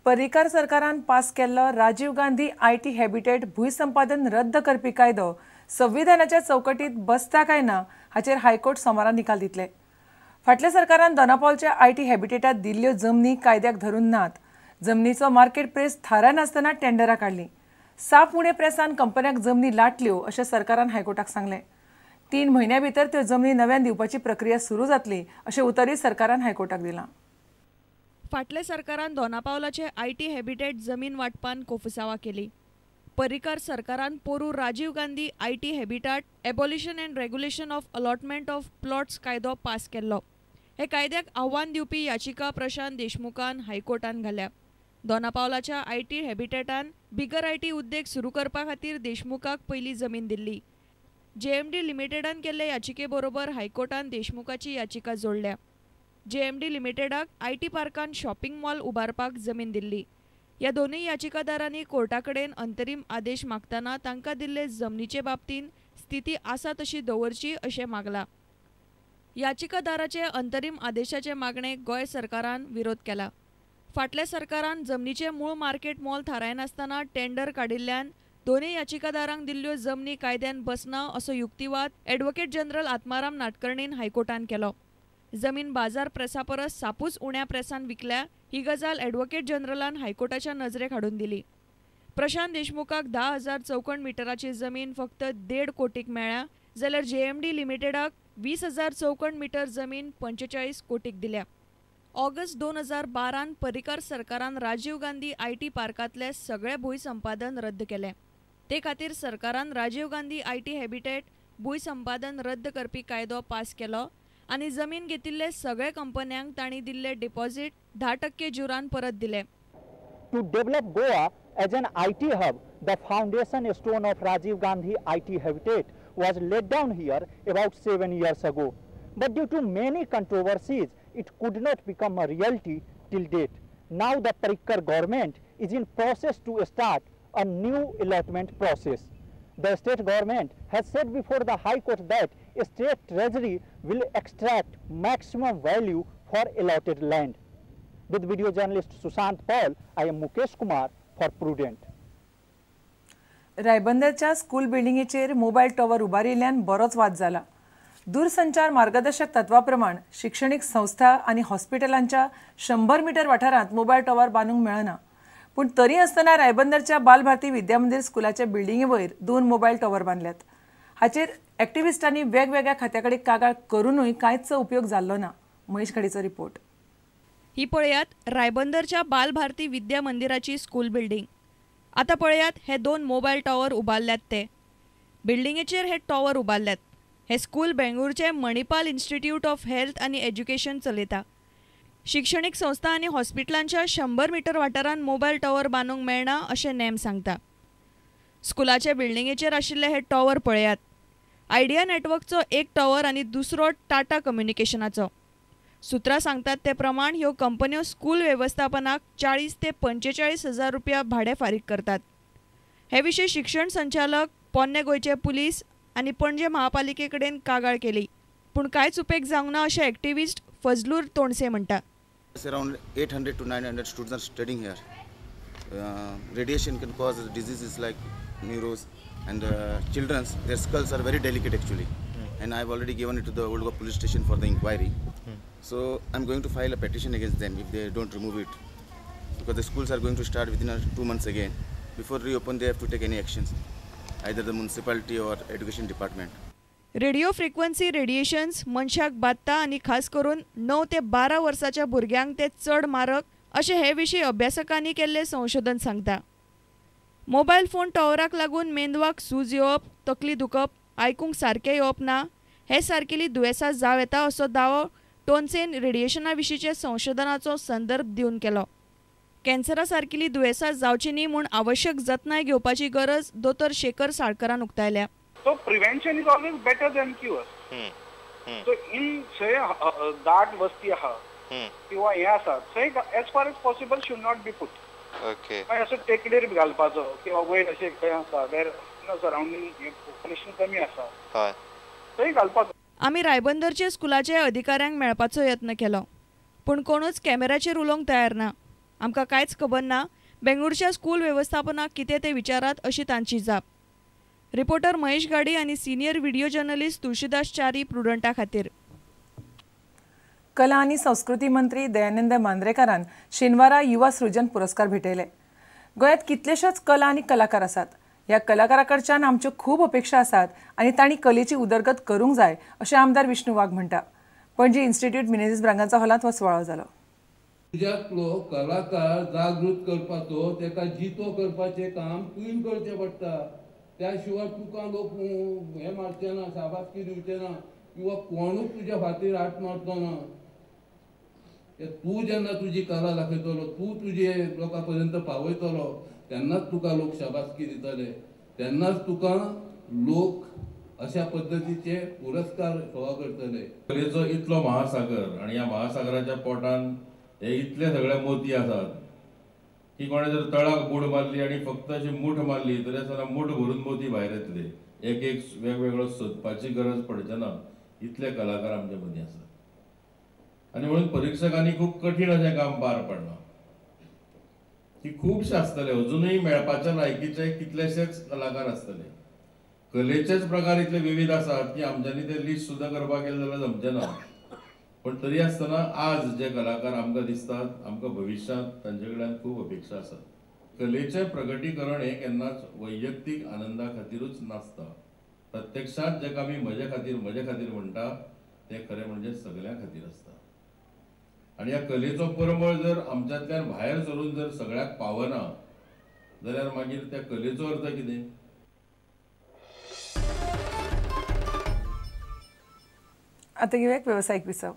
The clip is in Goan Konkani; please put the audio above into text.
पर्रीकार सरकारान पास केल्लो राजीव गांधी IT habitat भूंयसंपादन रद्द करपी कायदो संविधानाच्या चौकटीत बसता काय ना हाचेर हायकोर्ट सोमारा निकाल दितले. फाटल्या सरकारान दोनापावलच्या IT हॅबिटेटात दिल्ल्यो जमनी कायद्याक धरून नात. जमनीचो मार्केट प्रेस थारायनासतना टेंडरां काडलीं. साप उणे प्रेसान कंपन्याक जमनी लाटल्यो अशें सरकारान हायकोर्टाक सांगलें. 3 म्हयन्यां भितर त्यो जमनी नव्यान दिवपाची प्रक्रिया सुरू जातली अशें उतरूय सरकारान हायकोर्टाक दिलां. फाटल्या सरकारान दोनापावलाचे IT habitat जमीन वाटपान कोफुसावा केली. पर्रीकार सरकारान पोरू Rajiv Gandhi IT habitat abolition and regulation of allotment of plots कायदो पास केल्लो. हे कायद्याक आव्हान दिवपी याचिका प्रशांत देशमुखान हायकोर्टान घाल्या. दोनापावलाच्या IT हॅबिटेटान बिगर IT उद्देग सुरू करपा खातीर देशमुखाक पयली जमीन दिल्ली. जेएमडी लिमिटेडान केल्ले याचिके बरोबर हायकोर्टान देशमुखाची याचिका जोडल्या. जेएमडी लिमिटेडाक IT पार्कान शॉपिंग मॉल उबारपाक जमीन दिल्ली. ह्या दोनूय याचिकादारांनी कोर्टा कडेन अंतरीम आदेश मागतना तांकां दिल्ले जमनीचे बाबतींत स्थिती आसा तशी दवरची अशें मागला. याचिकादाराचे अंतरीम आदेशाचे मागणेक गोंय सरकारान विरोध केला. फाटल्या सरकारान जमनीचे मूळ मार्केट मोल थारायनासतना टेंडर काडिल्ल्यान दोनूय याचिकादारांक दिल्ल्यो जमनी कायद्यान बसना असो युक्तिवाद ॲडव्होकेट जनरल आत्माराम नाटकर्णीन हायकोर्टान केलो. जमीन बाजार प्रेसा परस सापूच उण्या प्रेसान विकल्या ही गजाल ॲडव्होकेट जनरलान हायकोर्टाच्या नजरेक हाडून दिली. प्रशांत देशमुखाक 10,000 चौखण मिटराची जमीन फक्त 1.5 कोटीक मेळ्ळ्या जाल्यार जेएमडी लिमिटेडाक 20,000 चौखण मिटर जमीन 45 कोटीक दिल्या. ऑगस्ट 2012 पर्रीकार सरकारान राजीव गांधी IT पार्कांतले सगळे भूंय संपादन रद्द केलें. ते खातीर सरकारान राजीव गांधी IT habitat भूंय संपादन रद्द करपी कायदो पास केलो आनी जमीन घेतिल्ले सगळे कंपन्यांक तांणी दिल्ले डिपॉझिट 10% जुरान परत दिले. To develop Goa as an IT hub, the foundation stone of Rajiv Gandhi IT habitat was laid down here about 7 years ago. But due to many controversies, it could not become a reality till date. Now the Parrikar government is in process to start a new allotment process. The state government has said before the High Court that state treasury will extract maximum value for allotted land. With video journalist Sushant Paul, I am Mukesh Kumar for Prudent. रायबंदरच्या school बिल्डिंगेचेर mobile tower उबारिल्ल्यान बरोच वाद जाला. दूरसंचार मार्गदर्शक तत्वा प्रमाण शिक्षणीक संस्था आनी हॉस्पिटलांच्या 100 मीटर वाठारांत मोबायल टॉवर बांदूंक मेळना. पूण तरी आसतना रायबंदरच्या बालभारती विद्यामंदिर स्कुलाच्या बिल्डिंगे वयर 2 मोबायल टॉवर बांदल्यात. हाचेर एक्टिविस्टांनी वेगवेगळ्या खात्या कडेन कागाळ करूनूय कांयच उपयोग जाल्लो ना. महेश घडीचो रिपोर्ट. ही पळयात रायबंदरच्या बालभारती विद्या मंदिराची स्कूल बिल्डिंग. आतां पळयात हे 2 मोबायल टॉवर उबारल्यात ते. बिल्डिंगेचेर हे टॉवर उबारल्यात. हे स्कूल बेंगळूरचे मणिपाल इन्स्टिट्यूट ऑफ हेल्थ आनी एज्युकेशन चलयता. शिक्षणीक संस्था आनी हॉस्पिटलांच्या 100 मीटर वाठारांत मोबायल टॉवर बांदूंक मेळना अशें नेम सांगता. स्कुलाचे बिल्डिंगेचेर आशिल्ले हे टॉवर पळयात. आयडिया नेटवर्कचो एक टॉवर आनी दुसरो टाटा कम्युनिकेशनाचो. सूत्रां सांगतात ते प्रमाण ह्यो कंपन्यो स्कूल वेवस्थापनाक 40 ते 45 हजार रुपया भाडें फारीक करतात. हे विशीं शिक्षण संचालक, पोन्ने गोंयचे पुलीस आनी पणजे महापालिके कडेन कागाळ केली, पूण कांयच उपेग जावंक ना अशें एक्टिविस्ट फजलूर तोणसे म्हणटा. Around 800 to 900 students are studying here. Radiation can cause diseases like neuros and children's, their skulls are very delicate actually. And I've already given it to the Old Goa police station for the inquiry. So I'm going to file a petition against them if they don't remove it, because the schools are going to start within 2 months again. Before reopen, they have to take any actions, either the municipality or education department. Radio frequency radiations मनशाक बादता आनी खास करून 9 ते 12 वर्साच्या भुरग्यांक ते चड मारक अशें हे विशीं अभ्यासकांनी केल्लें संशोधन सांगता. मोबायल फोन टॉवराक लागून मेंदवाक सूज येवप, तकली दुखप, आयकूंक सारकें येवप ना हे सारकेली दुयेंसां जावं येता असो दावो टोन्सेन रेडिएशना विशींचे संशोधनाचो संदर्भ दिवन केलो. कॅन्सरा सारकेली दुयेंसां जावची न्ही म्हूण आवश्यक जतनाय घेवपाची गरज दोतोर शेखर साळकरान उक्तायल्या. So prevention is always better than cure. So in थंय दाट वस्ती आहा किंवा हें आसा थंय as far as possible should not be put. Okay. मागीर असो टेकडेर घालपाचो किंवा वयर अशें खंय आसा वेर सरावंडींग पॉप्युलेशन कमी आसा थंय घालपाचो. आमी रायबंदरचे स्कुलाचे अधिकाऱ्यांक मेळपाचो यत्न केलो, पूण कोणूच कॅमेराचेर उलोवंक तयार ना. आमकां कांयच खबर ना, बेंगळुरूच्या स्कूल वेवस्थापनाक कितें तें विचारात अशी तांची जाप. रिपोर्टर महेश गाडी आनी senior video journalist Tulsidas Chari, प्रुडंटा खातीर. कला आनी संस्कृती मंत्री दयानंद मांद्रेकारान शेनवारा युवा सृजन पुरस्कार भेटयले. गोंयांत कितलेशेच कला आनी कलाकार आसात. ह्या कलाकारा कडच्यान आमच्यो खूब अपेक्षा आसात आनी तांणी कलेची उदरगत करूंक जाय अशें आमदार विष्णू वाघ म्हणटा. पणजी इन्स्टिट्यूट मिनेझीस ब्रागांझा हॉलांत हो सुवाळो जालो. तुज्यांतलो कलाकार जागृत करपाचो, तेका जितो करपाचें काम तुवें करचें पडटा. त्या शिवाय तुका लोक हें मारचे ना, शाबासकी दिवचे ना किंवा कोणूच तुज्या फाटीर हात मारचो ना. तूं जेन्ना तुजी कला दाखयतलो, तूं तुजे लोकां पर्यंत पावयतलो, तेन्नाच तुका लोक शाबासकी दितले, तेन्नाच तुका लोक अशा पद्दतीचे पुरस्कार फावो करतले. कलेचो इतलो महासागर आनी ह्या महासागराच्या पोटान हे इतले सगळे मोती आसात की कोणें जर तळाक बूड मारली आनी फक्त अशी मूठ मारली तरी आसतना मूठ भरून मोती भायर येतले. एक एक वेगवेगळो सोदपाची गरज पडचे ना, इतले कलाकार आमचे मदीं आसात. आनी म्हणून परिक्षकांनी खूब कठीण अशें काम पार पडलां की खुबशे आसतले, अजुनूय मेळपाच्या लायकीचे कितलेशेच कलाकार आसतले. कलेचेच प्रकार इतले विविध आसात की आमच्यांनी ते लिस्ट सुद्दां करपाक गेले जाल्यार जमचें ना. पण तरी आसतना आज जे कलाकार आमकां दिसतात, आमकां भविश्यांत तांचे कडल्यान खूब अपेक्षा आसात. कलेचें प्रगटीकरण हें केन्नाच वैयक्तीक आनंदा खातीरूच नासता. प्रत्यक्षांत जेका आमी म्हजे खातीर म्हणटा तें खरें म्हणजे सगळ्यां खातीर आसता. आनी ह्या कलेचो परमळ जर आमच्यांतल्यान भायर सरून जर सगळ्याक पावना जाल्यार मागीर त्या कलेचो अर्थ कितें? आतां घेवया एक वेवसायीक विसव.